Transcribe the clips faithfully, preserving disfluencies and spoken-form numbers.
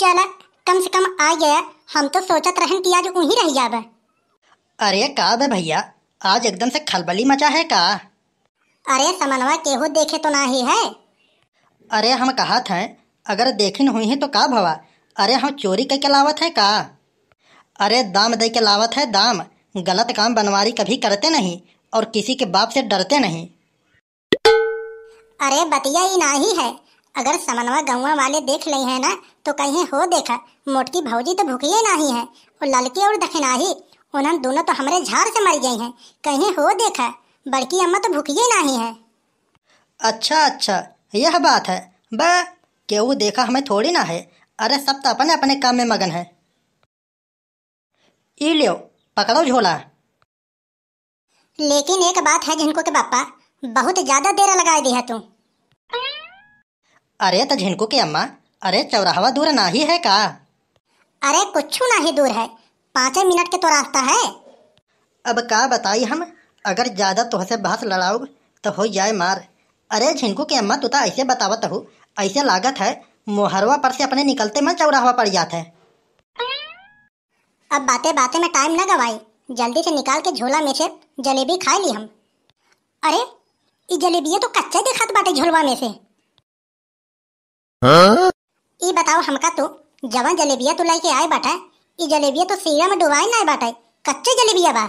चला, कम से कम आ गया। हम तो सोचत रहन कि आज उहीं रह जाबे। अरे का बे भैया, आज एकदम से खलबली मचा है का? अरे समनवा केहू देखे तो नाही है। अरे हम कहत हैं, अगर देखिन हुई हैं तो का भवा? अरे हम चोरी कइके लावत हैं का? अरे दाम दे के लावत है दाम। गलत काम बनवारी कभी करते नहीं और किसी के बाप से डरते नहीं। अरे बतिया ई नाही है, अगर समनवा गौवा वाले देख लई हैं ना तो कहिए हो देखा, मोटकी भौजी तो भूखिए नाही है, और ललकी और दखिनाही, उन्हन दोनों तो हमरे झार से मर गई हैं। कहिए हो देखा, बड़की अम्मा तो भूखिए नाही है। अच्छा अच्छा, यह बात है। बे, केहू देखा हमें थोड़ी ना है। अरे सब तो अपने अपने काम में मगन है। ई ल्यो, पकड़ो झोला। लेकिन एक बात है झिनकू के पापा, बहुत ज्यादा देर लगाए दिया तू। अरे त झिनकू के अम्मा, अरे चौराहवा दूर नाही है का? अरे कुछ नाही दूर है, पाँचे मिनट के तो रास्ता है। अब का बताई हम, अगर ज्यादा तोहसे बहस लड़ाउब तो हो जाए मार। अरे झिनकू के अम्मा, तू तो ऐसे बतावत हो, ऐसे लागत है मोहरवा पर से अपने निकलते मन चौराहवा पड़ जात है। अब बाते बाते में टाइम न गवाई, जल्दी से निकाल के झोला में से जलेबी खाए ली हम। अरे, ई जलेबिया तो कच्चे दिखात बाटे झोलवा में से। हाँ? ई बताओ हमका तू, जवन जलेबिया तू लेके आए बाटा, ई जलेबिया तो सीरा में डुबाए ना बाटे, कच्चे जलेबिया बा।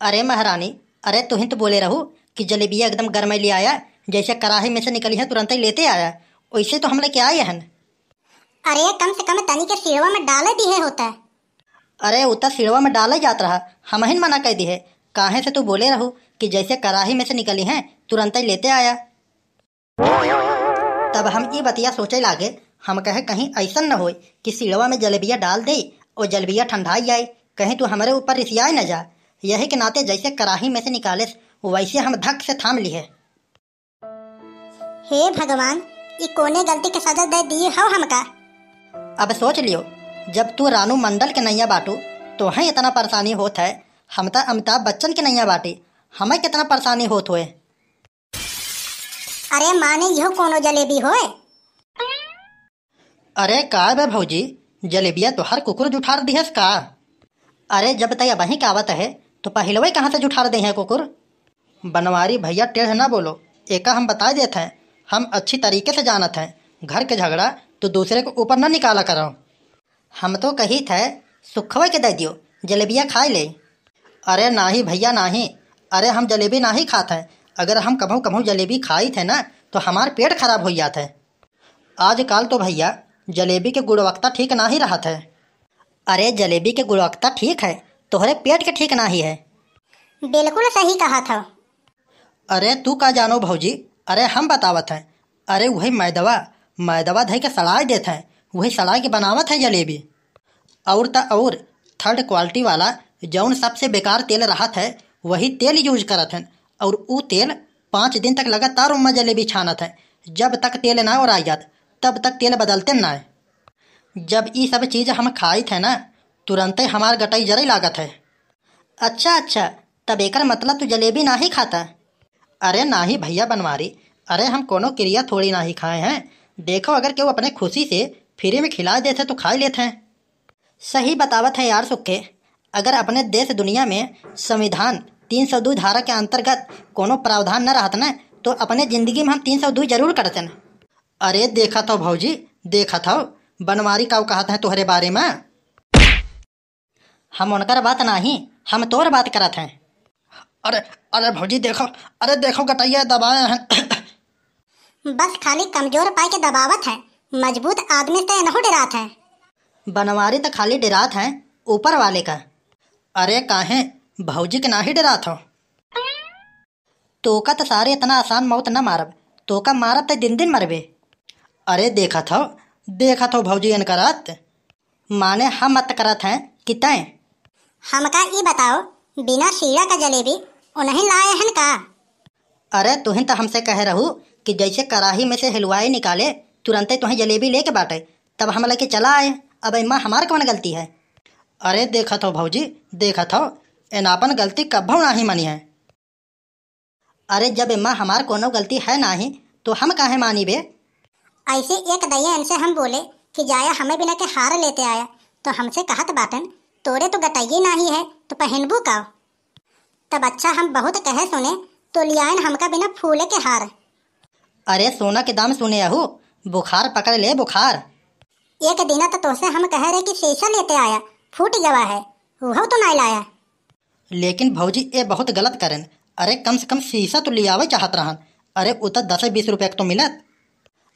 अरे महारानी, अरे तुहिन तो बोले रहू कि जलेबिया एकदम गरमैली आया, जैसे कढ़ाई में से निकली है तुरंत ही लेते आया, वैसे तो हम लेके आए हन। अरे कम से कम तनी के सिड़वा में डाले दिहे होता। अरे उ त सिड़वा में डाले जात रहा, हमहिन मना कह दिहे। काहे से तू बोले रहू कि जैसे कढ़ाई में से निकली है तुरंत ही लेते आया। तब हम ई बतिया सोचे लागे, हम कहे कहीं ऐसन न होए कि सिड़वा में जलेबिया डाल दे और जलेबिया ठंडाई जाए, कहीं तू हमरे ऊपर रिसियाए न जा। यही के नाते जैसे कढ़ाई में से निकालेस वैसे हम धक से थाम लिहे। हे भगवान, ई कोने गलती के सजा दे दिए हो हमका। अब सोच लियो, जब तू रानू मंडल के नैया बाटू, तोहे इतना परेशानी होत है, हम त अमिताभ बच्चन के नैया बाटी, हमें कितना परेशानी होत होए। अरे माने इहो कोनो जलेबी होए? अरे का बे भौजी, जलेबिया तोहार कुकुर जुठार दिहस का? अरे जब तय अबहीं के आवत है तो पहिलवे कहाँ से जुठार दे हैं कुकुर? बनवारी भैया टेढ़ ना बोलो, एका हम बता देत हैं, हम अच्छी तरीके से जानत हैं, घर के झगड़ा तो दूसरे के ऊपर ना निकाला करो। हम तो कही थे सुखवे के दे दियो, जलेबिया खाए ले। अरे नाही भैया नाही, अरे हम जलेबी नाही खात हैं, अगर हम कभू कभू जलेबी खाई थे ना तो हमार पेट खराब हो जात है। आजकल तो भैया जलेबी के गुणवत्ता ठीक नाही रहत है। अरे जलेबी के गुणवत्ता ठीक है, तोहरे पेट के ठीक नाही है। बिल्कुल सही कहा था। अरे तू का जानो भौजी, अरे हम बतावत हैं। अरे वही मैदवा, मैदवा धई के सड़ाई देत हैं, वही सड़ाई के बनावत है जलेबी। और त और थर्ड क्वालिटी वाला जौन सबसे बेकार तेल रहत है वही तेल यूज करत हैं। और ऊ तेल पाँच दिन तक लगातार उम्मा जलेबी छानत हैं। जब तक तेल ना ओराई जात तब तक तेल बदलते ना है। जब ई सब चीज हम खाइत है ना तुरंते हमार गटई जरे लागत है। अच्छा अच्छा, तब एकर मतलब तू जलेबी नाही खाता? अरे नाही भैया बनवारी, अरे हम कोनो किरिया थोड़ी नाही खाए हैं। देखो अगर केहू अपने खुशी से फ्री में खिला देत है तो खाई लेत हैं। सही बतावत है यार सुक्के, अगर अपने देश दुनिया में संविधान तीन सौ दू धारा के अंतर्गत कोनो प्रावधान न रहत न तो अपने जिंदगी में हम तीन सौ दू जरूर करतन। अरे देखत हो भौजी, देखत हो, बनवारी का कहत है तोहरे बारे में। हम उनकर बात नाही, हम तोर बात करत हैं। अरे, अरे भौजी देखो, अरे देखो गटैया दबाए हैं। बस खाली कमजोर पाई के दबावत है, मजबूत आदमी से एनहु डरात है। बनवारी तो खाली डरात है ऊपर वाले का। अरे काहे, भौजी के नाही डरात हो? तोका त सारे इतना आसान मौत न मारब, तोका मारब त दिन दिन मरबे। अरे देखत हो, देखत हो भौजी एन करत। माने हम मत करत हैं कि तैं। हमका ई बताओ, बिना सीरा का जलेबी उन्हीं लाए हन का? अरे तुहिन त हमसे कहे रहू कि जैसे कढ़ाई में से हलवाई निकाले तुरंते तुहें जलेबी लेके बाटे, तब हम लेके चला आए। अब एमा हमार कौन गलती है? अरे देखत हो भौजी, देखत हो, एन आपन गलती कब्बो नाही मानी है। अरे जब एमा हमार कोनो गलती है नाही तो हम काहे मानी बे? ऐसे एक दइया इनसे हम बोले कि जाया हमें बिना के हार लेते आया, तो हमसे कहत बाटन, "तोरे तो गटइये नाही है, तो पहनबू का?" तब अच्छा हम बहुत कहे सुने, तो लियाइन हमका बिना फूले के हार। अरे सोना के दाम सुने अहू, बुखार पकड़ ले बुखार। एक दिना तो तोसे हम कहे रहे कि शीशा लेते आया, फूट गवा है, उहउ तो नाई लाया। लेकिन भौजी, ए बहुत गलत करेन। अरे, कम से कम शीशा तो लियावे चाहत रहन। अरे, उ त दस बीस रुपया के तो मिलत।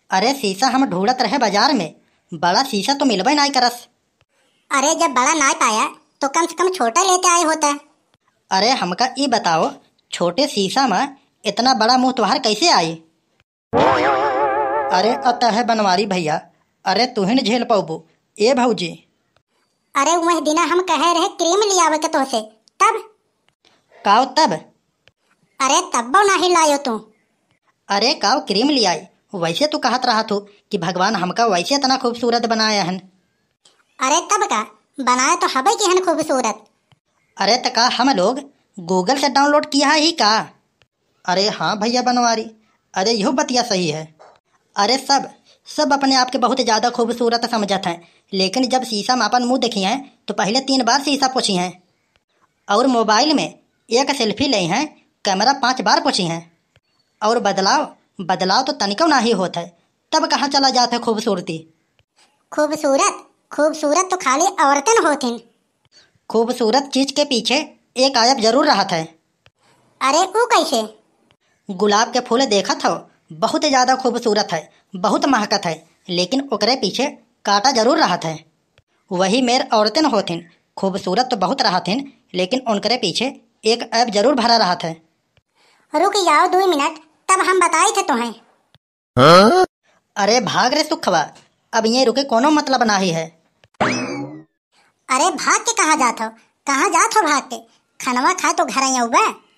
अरे, शीशा हम ढूंढत रहे बाजार में, बड़ा शीशा तो मिलबे नाई करस। अरे, जब बड़ा नाई पाया, तो कम से कम छोटा लेते आए होता। अरे, हमका ई बताओ, छोटे शीशा में इतना बड़ा मुंह तोहार कैसे आई? अरे अतः बनवारी भैया, अरे तुहिन झेल पौबू, ए भौजी। अरे वह दिना हम कहे रहे क्रीम लियावे के तोहसे, तब? काव तब? अरे तब्बो नाही लायो तू। अरे काव क्रीम लियाई, वैसे तू कहत रहा तू कि भगवान हमका वैसे इतना खूबसूरत बनाया हन। अरे तब का, बनाए तो हबे की हन खूबसूरत। अरे त का हम लोग Google से download किया ही का? अरे हाँ भैया बनवारी, अरे यहू बतिया सही है। अरे सब, सब अपने आप के बहुत ज्यादा खूबसूरत समझत हैं, लेकिन जब शीशा में अपन मुंह देखी हैं तो पहले तीन बार शीशा पोछी हैं। और मोबाइल में एक सेल्फी ले हैं, कैमरा पांच बार पोछी हैं। और बदलाव, बदलाव तो तनिको नाही होत है, तब कहाँ चला जात है खूबसूरती? खूबसूरत, खूबसूरत तो खाली औरतन होत हिन। खूबसूरत चीज के पीछे एक ऐब जरूर रहत है। अरे ऊ कैसे? गुलाब के फूल देखत हो, बहुत ज्यादा खूबसूरत है, बहुत महकत है, लेकिन ओकरे पीछे कांटा जरूर रहत है। वही मेर औरतन होत हिन, खूबसूरत तो बहुत रहत हिन, लेकिन उनकरे पीछे एक ऐब जरूर भरा रहत है। रुक जाओ दो मिनट, तब हम बताई थे तोहें। अरे भाग रे सुखवा, अब ये रुके कोनो मतलब नाही है। अरे भाग के कहाँ जात हो, कहाँ जात हो भाग के? खनवा खाए तो घर आई बे।